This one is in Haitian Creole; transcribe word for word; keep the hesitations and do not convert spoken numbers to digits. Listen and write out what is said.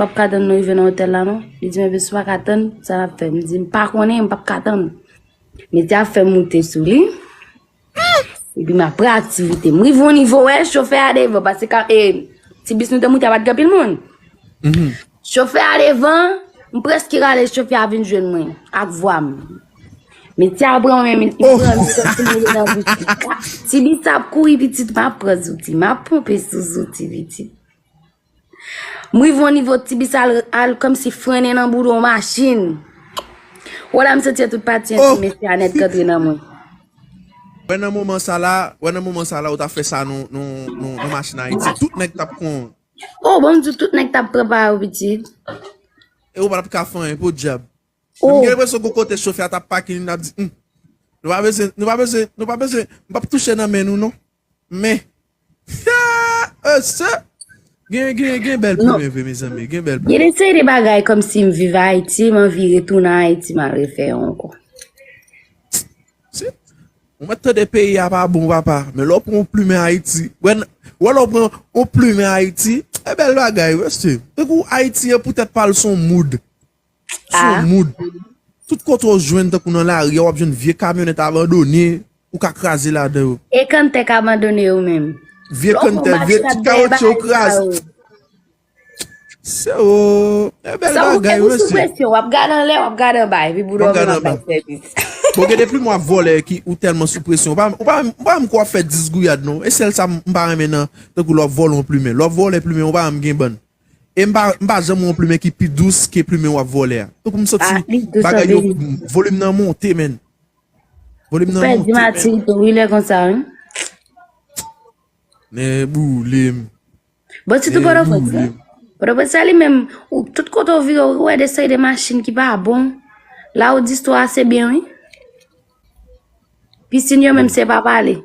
p ap ka tann nou rive nan otèl la non. Li di m, "Ebyen, si w pa ka tann, sa n ap fè?" M di, "M pa konnen, m p ap ka tann." Metye a fè m moute sou li. Epi m ap pran aktivite m. M rive yon nivo, wè, chofè a devan, paske ka, e, ti bis nou te moute a pa t gen anpil moun. Chofè a devan, m prèske rale, chofè a vin jwenn mwen ak vwa m. Metye a pran men, li pran m, li pran m nan bouch li. Ti bis ap kouri, pitit, m ap pran zouti, m ap ponpe sou zouti, pitit. M rive yon nivo, ti bis al, al kòmsi frennen nan boudon machin. Wè la, m santi tout pati entim mesye a nèt k antre nan mwen. Wè nan moman sa la, wè nan moman sa la, ou ta fè sa nan, nan, nan, nan machin Ayiti. Tout nèg t ap kon. Oh, bon, m di tout nèg t ap pran pa yo, pitit. E ou pa t ap ka fè anyen, podyab. M gen enpresyon gon kote chofè a t ap pake li, l ap di, "Hum, nou pa bezwen, nou pa bezwen, nou pa bezwen, m p ap touche nan men nou non." Men, mesye, gen, gen, gen bèl plimen vre, mezanmi, gen bèl plimen. Gen de seri de bagay kòmsi m viv Ayiti, m anvi retounen Ayiti, m al refè yo ankò. Si. Ou mèt tande peyi a pa bon, papa. Men lè w pran yon plimen Ayiti, wè, wè lè w pran yon plimen Ayiti, e bèl bagay, mesye. Tankou Ayiti an poutèt pa l se yon mood. Se yon mood. Tout kote w jwenn, tankou nan lari a, w ap jwenn vye kamyonèt abandone, ou ka kraze ladan yo. E kanntè k abandone yo menm. Vye kanntè, vye ti kawotchou yo kraze. Se o, e bèl bagay, mesye. Sou presyon, w ap gade anlè, w ap gade anba, epi bouda w menm ap bay sèvis. Bon, gen de plimen w ap vòlè ki ou tèlman sou presyon. Ou pa, ou pa, ou pa menm kwè w ap fè dis gouyad non. E sèl sa m pa renmen nan, tankou lè w ap vòlè yon plimen. Lè w ap vòlè plimen, ou pa menm gen bann. E m pa, m pa janm wè yon plimen ki pi dous ke plimen w ap vòlè a. Tankou m santi bagay yo, volim nan monte, menn. Volim nan monte, menn. Ou pèdi matirite w wi lè konsa, wi. Men boule m. Bon, sitou Pòtoprens la. Pòtoprens la li menm, ou, tout kote w vire, ou wè de seri de machin ki pa bon. La ou di istwa a se byen, wi. Pisin yo menm, se pa pale.